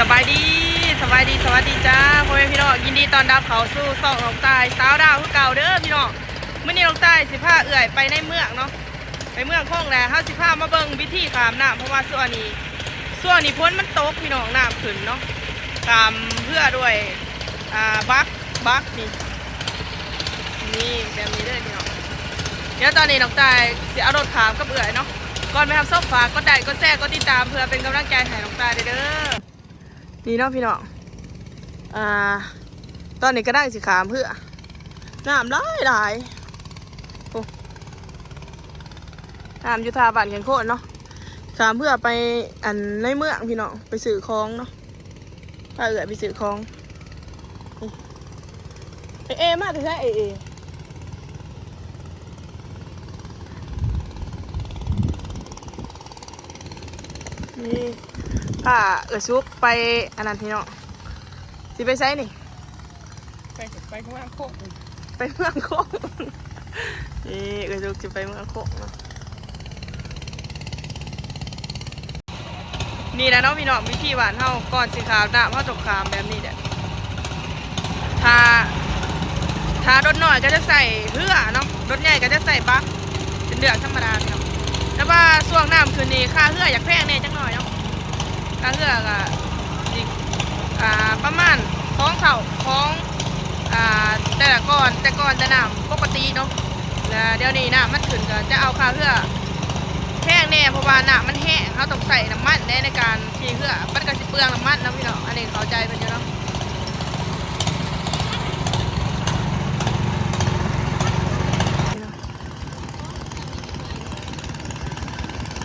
ສະບາຍດີ ສະບາຍດີ ສະຫວັດດີຈ້າ ພໍ່ແມ່ພີ່ນ້ອງ ຍິນດີຕ້ອນຮັບເຂົ້າສູ່ຊ່ອງນ້ອງຕ່າຍສາວດາວຄືເກົ່າເດີພີ່ນ້ອງ. ມື້ນີ້ນ້ອງຕ່າຍຊິພາເອື້ອຍໄປໃນເມືອງເນາະ ໄປເມືອງຄົງແຫຼະ. ເຮົາຊິພາມາເບິ່ງວິທີຂ້າມນ້ຳ ເພາະວ່າຊ່ວງນີ້ ຊ່ວງນີ້ຝົນມັນຕົກພີ່ນ້ອງ ນ້ຳຂຶ້ນເນາະ. ຂ້າມເຮືອດ້ວຍ ອ່າ ບັກ ບັກນີ້ ນີ້ແບບນີ້ເດີພີ່ນ້ອງ. ດຽວຕອນນີ້ນ້ອງຕ່າຍຊິເອົາລົດຂ້າມກັບເອື້ອຍເນາະ. ກ່ອນໄປຮັບຊົມ ຝາກກົດໄລ ກົດແຊ ກົດຕິດຕາມ ເພື່ອເປັນກຳລັງໃຈໃຫ້ນ້ອງຕ່າຍເດີ. ນີ້ເນາະພີ່ນ້ອງ ອ່າ ຕອນນີ້ກະໄດ້ຊິຂ້າມເຮືອ ນ້ຳຫຼາຍໆ ໂອ້ ນ້ຳຢູ່ທ່າບ້ານແຂງໂຄນເນາະ. ຂ້າມເຮືອໄປ ອັນ ໃນເມືອງພີ່ນ້ອງ ໄປຊື້ຂອງເນາະ ພາເອື້ອຍໄປຊື້ຂອງ. ເອ ເອ ມາແຕ່ໃສ ເອ ເອ? ນີ້ ພາເອື້ອຍສຸກໄປອັນນັ້ນພີ່ນ້ອງ. ຊິໄປໃສນີ້? ໄປ ໄປເມືອງໂຄງ ໄປເມືອງໂຄງ. ນີ້ເອື້ອຍສຸກຊິໄປເມືອງໂຄງເນາະ. ນີ້ແຫຼະເນາະພີ່ນ້ອງ ວິທີບ້ານເຮົາ ກ່ອນຊິຂ້າມນ້ຳ ເຮົາຕ້ອງຂ້າມແບບນີ້ແຫຼະ. ຖ້າ ຖ້າລົດນ້ອຍກະຈະໃຊ້ເຮືອເນາະ ລົດໃຫຍ່ກະຈະໃຊ້ບັກ ເປັນເລື່ອງທຳມະດາພີ່ນ້ອງ. ແຕ່ວ່າຊ່ວງນ້ຳຂຶ້ນນີ້ ຄ່າເຮືອຢາກແພງແດ່ຈັກໜ້ອຍເນາະ ຄ່າເຮືອກະຊິ ອ່າ ປະມານສອງເທົ່າຂອງ ອ່າ ແຕ່ລະກ່ອນ ແຕ່ກ່ອນແຕ່ນ້ຳປົກກະຕິເນາະ. ແລະ ດຽວນີ້ນ້ຳມັນຂຶ້ນ ກະຈະເອົາຄ່າເຮືອແພງແດ່ ເພາະວ່ານ້ຳມັນແຮງ ເຮົາຕ້ອງໃຊ້ນ້ຳມັນແດ່ໃນການຂີ່ເຮືອ ມັນກະຊິເປືອງນ້ຳມັນເນາະພີ່ນ້ອງ. ອັນນີ້ເຂົ້າໃຈເພິ່ນຢູ່ເນາະ.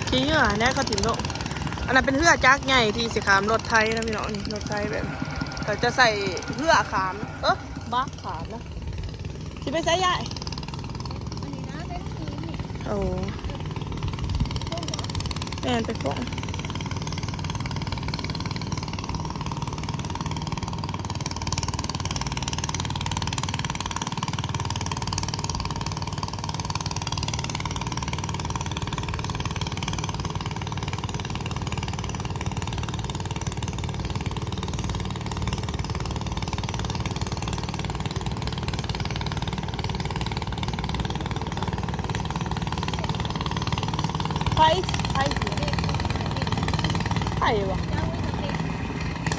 ຂີ້ເຫຍື້ອແນ່ເຂົາຖິ້ມລົງ. ອັນນັ້ນເປັນເຮືອຈັກໃຫຍ່ທີ່ຊິຂ້າມລົດໄຖນະພີ່ນ້ອງ. ນີ້ລົດໄຖແບບ ເຂົາຈະໃຊ້ເຮືອຂ້າມ ເອີ ບັກຂ້າມນະ. ຊິໄປໃສຍາຍ? ໂອ້ ແມ່ນ ໄປໂຄງ. ໃຜ ໃຜ ໃຜວະ?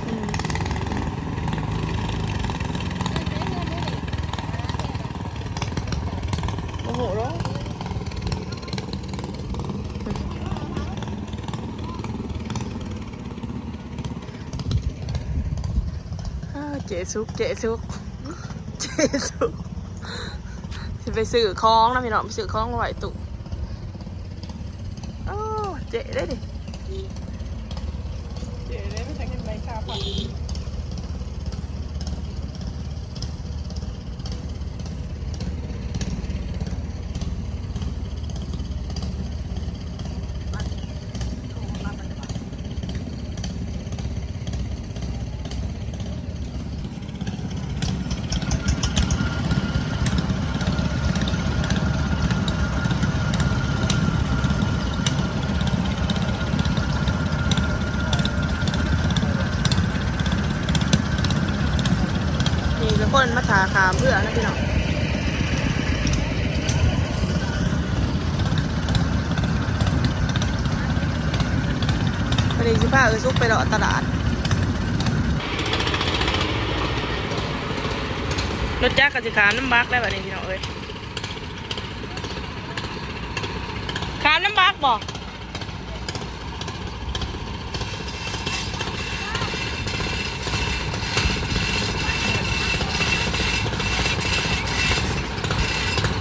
ອືມ ບໍ່ຮູ້ດອກ. ອ້າ ເຈສຸກ ເຈສຸກ ເຈສຸກ ຊິໄປຊື້ຂອງນະພີ່ນ້ອງ ໄປຊື້ຂອງມາໄວ້ຕູ້. ໂອ້ ເຈເດ້ນີ້ ເຈເດ້ ໄປໃຊ້ເງິນໃໝ່ຊາວພັນ. ນີ້ຄືຄົນມາຖ້າຂ້າມເຮືອນະພີ່ນ້ອງ. ວັນນີ້ຊິພາເອື້ອຍສຸກໄປເລາະຕະຫຼາດ. ລົດຈັກກະຊິຂ້າມນຳບັກແລ້ວບັດນີ້ພີ່ນ້ອງເອີຍ. ຂ້າມນຳບັກບໍ່?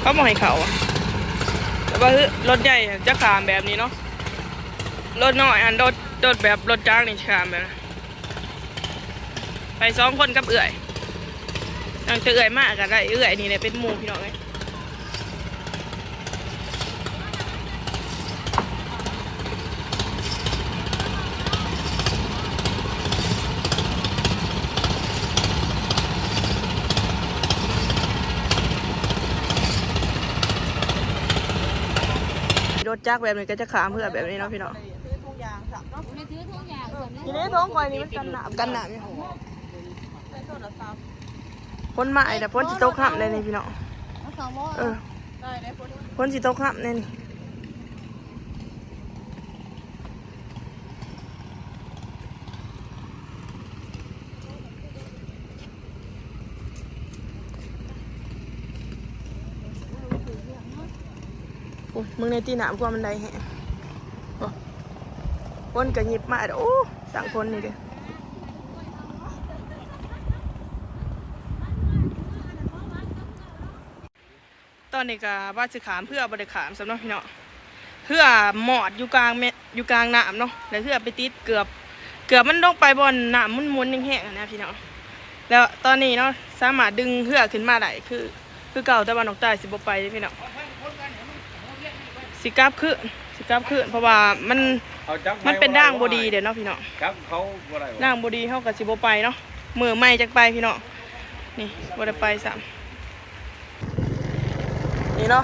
ເຂົາບໍ່ໃຫ້ເຂົ້າ ແຕ່ວ່າລົດໃຫຍ່ຈະຂ້າມແບບນີ້ເນາະ. ລົດນ້ອຍ ອັນ ລົດ ລົດແບບລົດຈັກນີ້ຊິຂ້າມແບບນັ້ນ. ໄປສອງຄົນກັບເອື້ອຍ ຕັ້ງແຕ່ເອື້ອຍມາກະໄດ້ເອື້ອຍນີ້ແຫຼະເປັນໝູ່ພີ່ນ້ອງເອີຍ. ລົດຈັກແບບນີ້ກະຈະຂ້າມເຮືອແບບນີ້ເນາະພີ່ນ້ອງ. ຢູ່ໃນຖົງຂ້ອຍນີ້ມັນກັນນ້ຳ ກັນນ້ຳຢູ່. ຝົນມາອີກແລ້ວ ຝົນຊິຕົກຄ່ຳແລ້ວນີ້ພີ່ນ້ອງ. ເອີ ຝົນຊິຕົກຄ່ຳແລ້ວນີ້. ໂອ້ຍ ເບິ່ງແດ່ຕິ ນ້ຳຖ້ວມບັນໄດແຮງ. ໂອ້ ຝົນກະຫຍິບມາ. ໂອ້ ສ້າງຝົນນີ້ເດ້. ຕອນນີ້ກະວ່າຊິຂ້າມເຮືອ ບໍ່ໄດ້ຂ້າມຊ້ຳເນາະພີ່ນ້ອງ. ເຮືອມອດຢູ່ກາງແມ່ ຢູ່ກາງນ້ຳເນາະ ແລ້ວເຮືອໄປຕິດເກືອບ ເກືອບມັນລົງໄປບ່ອນນ້ຳໝຸນໆແຮງໆຫັ້ນນະພີ່ນ້ອງ. ແລ້ວຕອນນີ້ເນາະ ສາມາດດຶງເຮືອຂຶ້ນມາໄດ້ຄື ຄືເກົ່າ ແຕ່ວ່ານ້ອງຕາຍຊິບໍ່ໄປເດ້ພີ່ນ້ອງ ຊິກັບຄືນ ຊິກັບຄືນ ເພາະວ່າມັນ ມັນເປັນທາງບໍ່ດີເດ້ເນາະພີ່ນ້ອງ. ຈັບເຂົາບໍ່ໄດ້ ທາງບໍ່ດີ ເຮົາກະຊິບໍ່ໄປເນາະ. ມື້ໃໝ່ຈັ່ງໄປພີ່ນ້ອງ ນີ້ບໍ່ໄດ້ໄປຊ້ຳ. ນີ້ເນາະ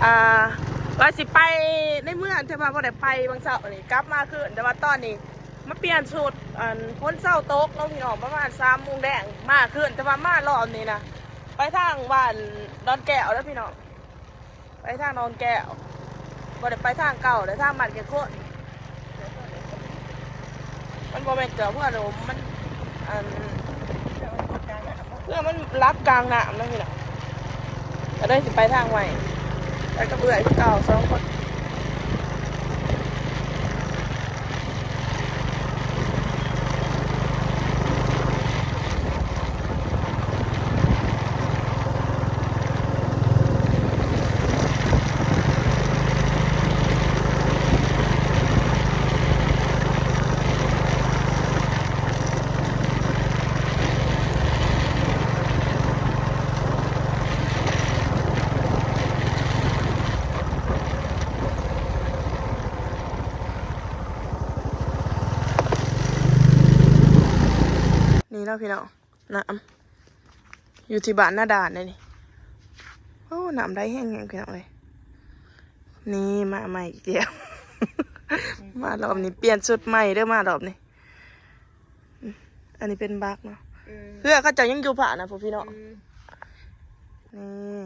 ອ່າ ວ່າຊິໄປໃນເມືອງ ແຕ່ວ່າບໍ່ໄດ້ໄປຫວ່າງເຊົ້ານີ້ ກັບມາຄືນ. ແຕ່ວ່າຕອນນີ້ມາປ່ຽນຊຸດ ອັນ ຝົນເຊົາຕົກເນາະພີ່ນ້ອງ ປະມານສາມໂມງແລງ ມາຄືນ. ແຕ່ວ່າມາລອບນີ້ນະ ໄປທາງບ້ານດອນແກ້ວເດີພີ່ນ້ອງ. ໄປທາງດອນແກ້ວ ບໍ່ໄດ້ໄປທາງເກົ່າເດີ ທາງບ້ານແກ່ຄົນ. ມັນບໍ່ແມ່ນເກືອບເຮືອໂດມ ມັນ ອັນ ເຮືອມັນລັກກາງນ້ຳນະພີ່ນ້ອງ ກະເລີຍຊິໄປທາງໃໝ່ ໄປກັບເອື້ອຍຄືເກົ່າສອງຄົນ. ນີ້ເນາະພີ່ນ້ອງ ນ້ຳ ຢູ່ທີ່ບ້ານນາດານເດ້ນີ້. ໂອ້ ນ້ຳໄຫຼແຮງໆ ພີ່ນ້ອງເອີຍ. ນີ້ມາໃໝ່ອີກແລ້ວ ມາລອບນີ້ ປ່ຽນຊຸດໃໝ່ເດີ ມາລອບນີ້. ອັນນີ້ເປັນບັກເນາະ ເອີ ເຮືອເຂົາເຈົ້າຍັງຢູ່ພາກນະ ພວກພີ່ນ້ອງ ເອີ ນີ້.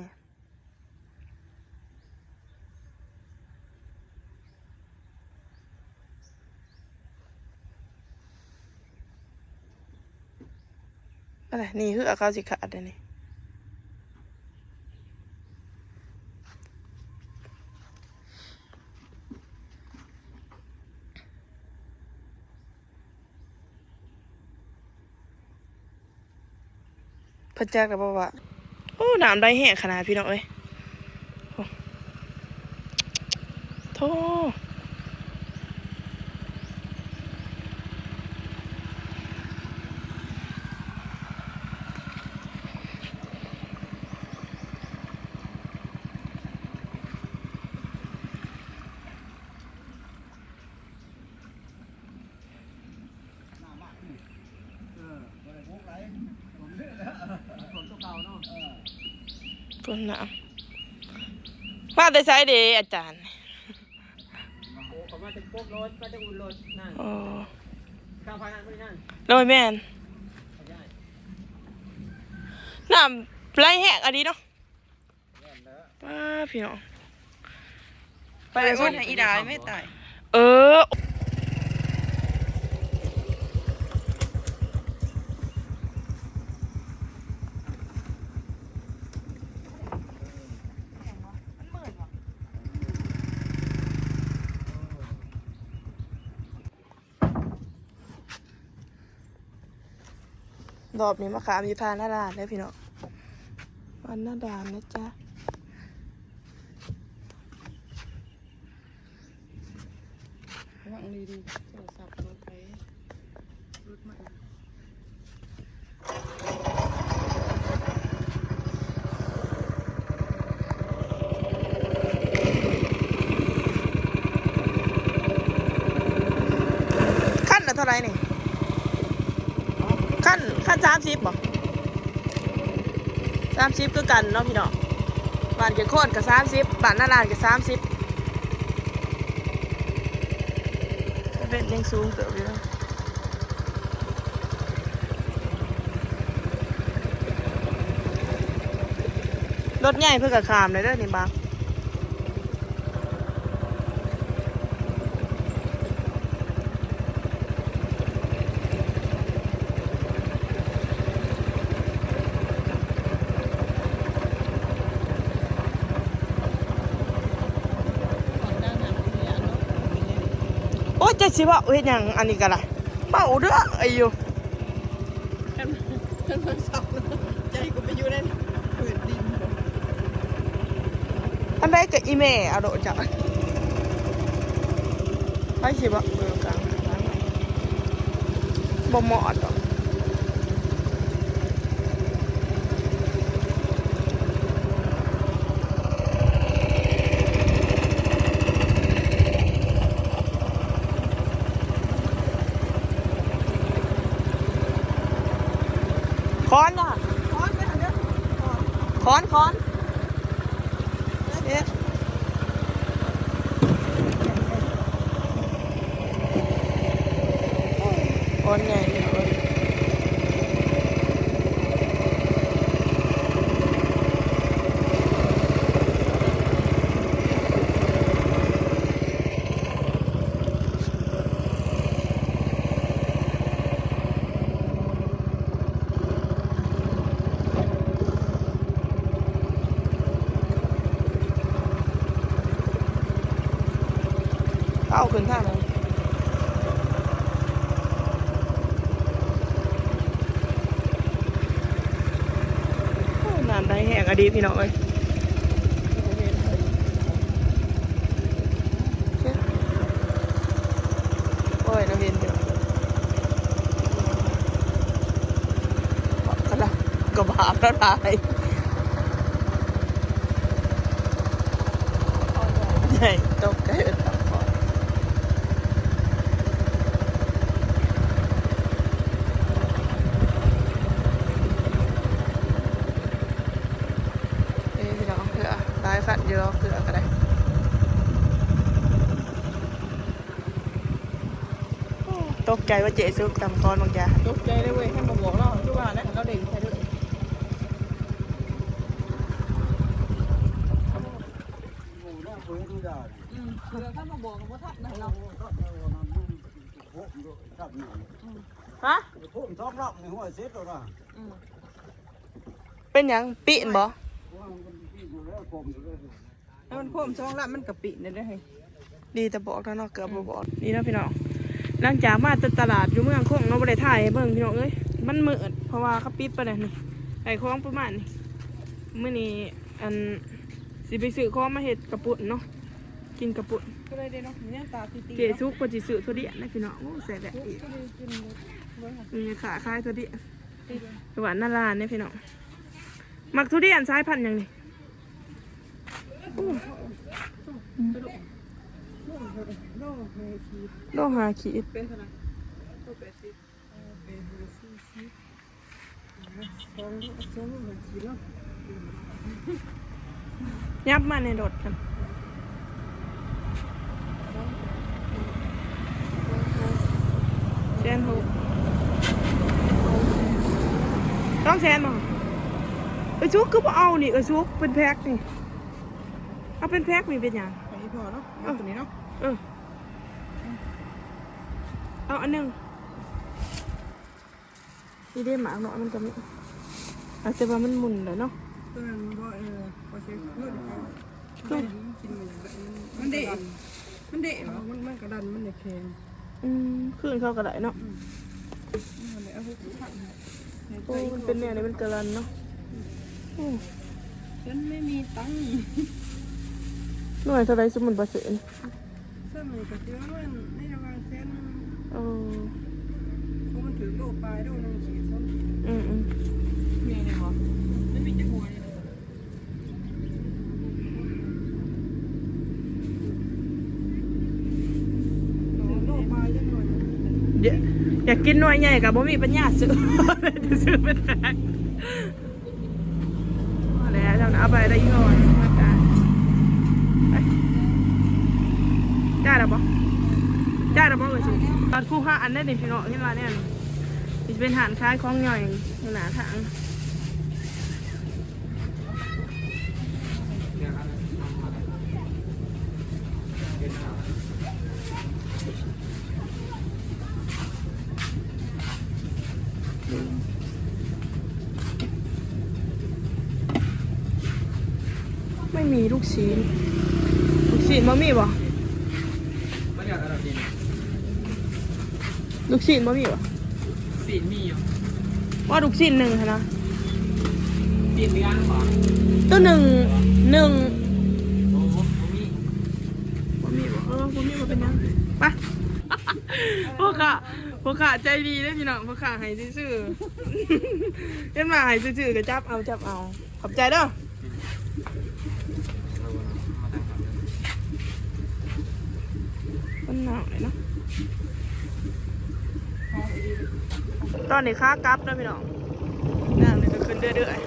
ອັນນີ້ເຮືອເຂົາຊິຂາດແລ້ວນີ້. ເພິ່ນຈັກແລ້ວບໍ່ວ່າ ໂອ້ ນ້ຳໄຫຼແຮງຂະໜາດ ພີ່ນ້ອງເອີຍ. ໂອ້ ໂທ້. ຝົນໜາວ ມາແຕ່ໃສເດອາຈານ? ໂອ້ ເຂົາມາຈາກປົກລົດ ມາຈາກອຸ່ນລົດນັ້ນ. ໂອ້ ເຈົ້າພານັ້ນບໍ່ໄດ້ນັ້ນ ໂດຍ ແມ່ນ. ນ້ຳໄຫຼແຮງອີ່ຫຼີເນາະ. ປ້າ ພີ່ນ້ອງ ໄປເອົາໃຫ້ອີດາແມ່ຕາຍ. ເອີ ລອບນີ້ມາຂ້າມຢູ່ທ່ານາດານເດີພີ່ນ້ອງ ບ້ານນາດານນະຈ໊ະ. ລະວັງດີໆ ໂທລະສັບລົດໄປ ລົດໃໝ່. ຄັນລະເທົ່າໃດນີ້? ຄັນ ຄັນສາມສິບບໍ່? ສາມສິບຄືກັນເນາະພີ່ນ້ອງ. ບ້ານແກ່ໂຄນກໍສາມສິບ ບ້ານນາລານກໍສາມສິບ. ເປັນຍັງສູງເຕີບຢູ່ເດີ. ລົດໃຫຍ່ເພິ່ນກໍຂ້າມໄດ້ເດີນີ້ບາງ. ໂອ້ຍ ຈັກຊິເວົ້າເຮັດຫຍັງ ອັນນີ້ກໍໄດ້ ເວົ້າເລື່ອຍຢູ່. ຄັນ ຄັນມັນເຊົາ ໃຈກູໄປຢູ່ໃນພື້ນດິນ. ອັນໃດກໍອີແມ່ເອົາໂລດເຈົ້າ. ໃຜຊິເວົ້າເບິ່ງກາງ ບໍ່ໝອດດອກ. ຄອນນະ ຄອນ ຄອນ ຄອນ ເຮັດ ຄອນໃຫຍ່ເນາະ. ເອົາຂຶ້ນທາງນັ້ນ. ໂອ້ ນ້ຳໄຫຼແຮງອີ່ຫຼີພີ່ນ້ອງເອີຍ. ໂອ້ຍ ລາວເຫັນຢູ່ ກະບາບລາວຫຼາຍ. ໃຫຍ່ ຕົກໃຈເອີ້ນຕາບອດ. ເອີ ພີ່ນ້ອງ ເຮືອຫຼາຍຄັນຢູ່ດອກ ເຮືອກໍໄດ້. ໂອ້ ຕົກໃຈວ່າເຈສຸກຕຳຄອນບາງຢ່າງ. ຕົກໃຈເລີຍເວີຍ ຄັນບໍ່ບອກລາວ ຄືວ່າແລ້ວ ຄັນລາວເດ້ງໃສ່ເດີ. ອືມ ເວລາຄັນບໍ່ບອກກໍບໍ່ທັນນະເນາະ. ຮະ? ໂພນສອງລຳໃນຫ້ວຍເສັດແລ້ວນະ. ອືມ ເປັນຫຍັງ ປີ້ນບໍ່? ໂອ້ຍ ມັນປີ້ນຢູ່ແລ້ວ ຜົມຢູ່ແລ້ວ. ຖ້າມັນໂພມສອງລຳມັນກໍປີ້ນໄດ້ເດ້. ດີແຕ່ບອກແລ້ວເນາະ ເກືອບບໍ່ບອກ. ນີ້ເນາະພີ່ນ້ອງ ຫຼັງຈາກມາແຕ່ຕະຫຼາດຢູ່ເມືອງຄົງເນາະ ບໍ່ໄດ້ຖ່າຍໃຫ້ເບິ່ງພີ່ນ້ອງເອີຍ ມັນມືດ ເພາະວ່າເຂົາປິດໄປແລ້ວນີ້. ໄດ້ຂອງປະມານນີ້ ມື້ນີ້ ອັນ ຊິໄປຊື້ຂອງມາເຮັດກະປຸ້ນເນາະ ກິນກະປຸ້ນ. ເຈສຸກເພິ່ນຊິຊື້ທຸລຽນນະພີ່ນ້ອງ. ໂອ້ ແຊບແບບນີ້ ນີ້ຄ້າຂາຍທຸລຽນ. ຫວານນາລານເດ້ພີ່ນ້ອງ. ໝາກທຸລຽນສາຍພັນຫຍັງນີ້? ໂອ້ ໂລຫ້າຂີດ. ເປັນເທົ່າໃດ? ໂລແປດສິບ. ເອີ ແປດຫ້າສີ່ສິບ. ສອງໂລ ສອງໂລຫ້າຂີດເນາະ. ຍັບມາໃນລົດຫັ້ນ. ແສນຫົກ ສອງແສນບໍ່? ເອີຍ ສຸກຄືບໍ່ເອົານີ້? ເອີຍ ສຸກ ເປັນແພັກນີ້ ເອົາເປັນແພັກນີ້ເປັນຫຍັງ? ໃຫ້ອີ່ພໍ່ເນາະ ເອົາຕົວນີ້ເນາະ. ເອີ ເອົາອັນໜຶ່ງ. ນີ້ເດ້ ໝາກເນາະ ມັນກໍມີ ອາດຈະວ່າມັນໝຸ່ນແຫຼະເນາະ. ຕົວນັ້ນບໍ່ ເອີ ບໍ່ເຊັກເງິນເຂົາ ຄື ມັນເດ້ ມັນເດ້ບໍ່? ມັນ ມັນກະດັນ ມັນຈະແຂງ. ອືມ ຄືນເຂົາກໍໄດ້ເນາະ. ອືມ ນັ້ນແຫຼະ ເອົາຫົກສິບພັນ. ໂອ້ ມັນເປັນແນວນີ້ ມັນກະດັນເນາະ. ໂອ້ ເງິນໄມ່ມີຕັງ ໜ່ວຍເທົ່າໃດຊຸມມັນບໍ່ເຊີນ? ສ່ວນໃຫຍ່ກໍຊິປະມານໃນລະຫວ່າງແສນໜຶ່ງ. ເອີ ເພາະມັນຖືກໂລປາຍ ໂລໜຶ່ງຂີດ ສອງຂີດ. ອືມໆ ມີແມ່ນບໍ່? ມັນມີຈັກຫົວນີ້? ຖືກໂລປາຍຈັກໜ່ວຍ. ຢາກ ຢາກກິນໜ່ວຍໃຫຍ່ກໍບໍ່ມີປັນຍາຊື້ ຊື້ເປັນແພັກ. ພໍແລ້ວ ເອົາໄປໄດ້ອີກໜ່ອຍ. ໄປ ຈ່າຍແລ້ວບໍ່? ຈ ໄດ້ແລ້ວບໍ່ເອີຍ? ຕອດຄູຫາອັນໃດນີ້ພີ່ນ້ອງ ເຫັນວ່າແນວນີ້ ຊິເປັນຮ້ານຂາຍຂອງຍ່ອຍຢູ່ໜ້າທາງ. ບໍ່ມີລູກຊີ້ນ ລູກຊີ້ນບໍ່ມີບໍ່? ລູກຊີ້ນບໍ່ມີບໍ່? ຊີ້ນມີຢູ່ ວ່າລູກຊີ້ນໜຶ່ງຫັ້ນນະ ຊີ້ນເຫຼືອງບໍ່? ໂຕໜຶ່ງ ໜຶ່ງ ໂອ້ ບໍ່ມີ ບໍ່ມີບໍ່? ເອີ ບໍ່ມີບໍ່ເປັນຫຍັງ ໄປ. ພໍ່ຄ້າ ພໍ່ຄ້າໃຈດີເດ້ພີ່ນ້ອງ ພໍ່ຄ້າໃຫ້ຊື່ໆ ເຫັນວ່າໃຫ້ຊື່ໆ ກໍຈັບເອົາ ຈັບເອົາ. ຂອບໃຈເດີ. ມັນໜາວເລີຍເນາະ. ຕອນນີ້ຂາກັບເນາະພີ່ນ້ອງ ນ້ຳນີ້ກໍຂຶ້ນເລື້ອຍໆ.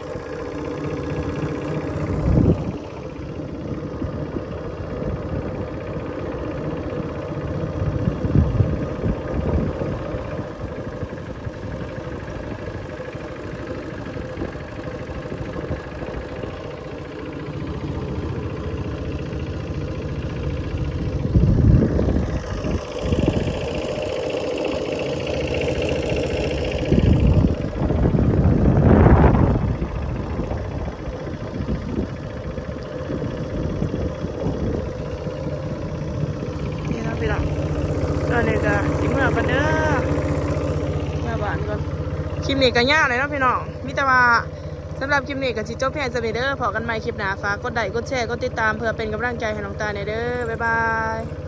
ນີ້ເນາະພີ່ນ້ອງ ຕອນນີ້ກໍຊິເມືອກ່ອນເດີ ເມືອບ້ານກ່ອນ. ຄລິບນີ້ກໍຍາວແລ້ວເນາະພີ່ນ້ອງ ມີແຕ່ວ່າ ສຳລັບຄລິບນີ້ກໍຊິຈົບພຽງສ່ຳນີ້ເດີ. ພໍ້ກັນໃໝ່ຄລິບໜ້າ ຝາກກົດໄລ ກົດແຊ ກົດຕິດຕາມ ເພື່ອເປັນກຳລັງໃຈໃຫ້ນ້ອງຕາແດ່ເດີ. ບາຍບາຍ.